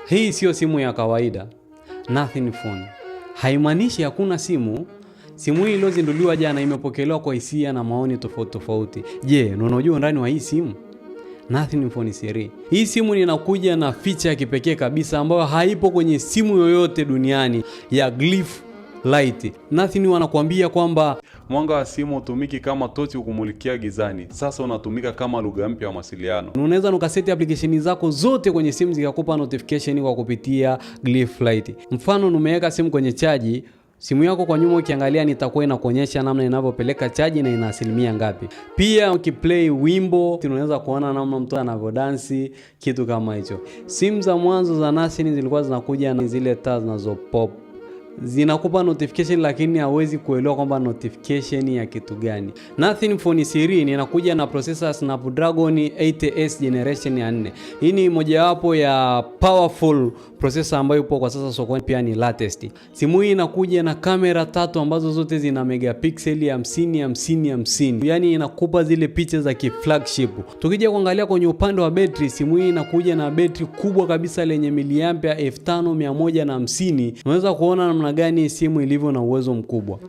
Hii siyo simu ya kawaida. Nothing Phone haimaanishi hakuna simu. Simu hii iliyozinduliwa jana imepokelewa kwa hisia na maoni tofauti tofauti. Je, unajua undani wa hii simu? Nothing Phone 3. Hii simu inakuja na feature ya kipekee kabisa ambayo haipo kwenye simu yoyote duniani ya Glyph Light. Nothing wanakuambia kwamba mwanga wa simu hutumiki kama tochi kumulikia gizani, sasa unatumika kama lugha mpya ya mawasiliano. Unaweza ukaseti application zako zote kwenye simu zikakupa notification kwa kupitia Glyph Light. Mfano, umeweka simu kwenye chaji, simu yako kwa nyuma ukiangalia nitakuwa inakuonyesha namna inavyopeleka chaji na ina asilimia ngapi. Pia ukiplay wimbo unaweza kuona namna mtu anavyodansi, kitu kama hicho. Simu za mwanzo za Nothing zilikuwa zinakuja na zile taa zinazo pop, zinakupa notification lakini hawezi kuelewa kwamba notification ya kitu gani. Nothing Phone 3 inakuja na processor Snapdragon 8s generation ya 4. Hii ni mojawapo ya powerful processor ambayo ipo kwa sasa sokoni, pia ni latest. Simu hii inakuja na kamera tatu ambazo zote zina megapixel 50 50 50, yaani inakupa zile picha za kiflagship. Tukija kuangalia kwenye upande wa betri, simu hii inakuja na betri kubwa kabisa lenye miliampere 5150. Unaweza kuona namna gani simu ilivyo na uwezo mkubwa.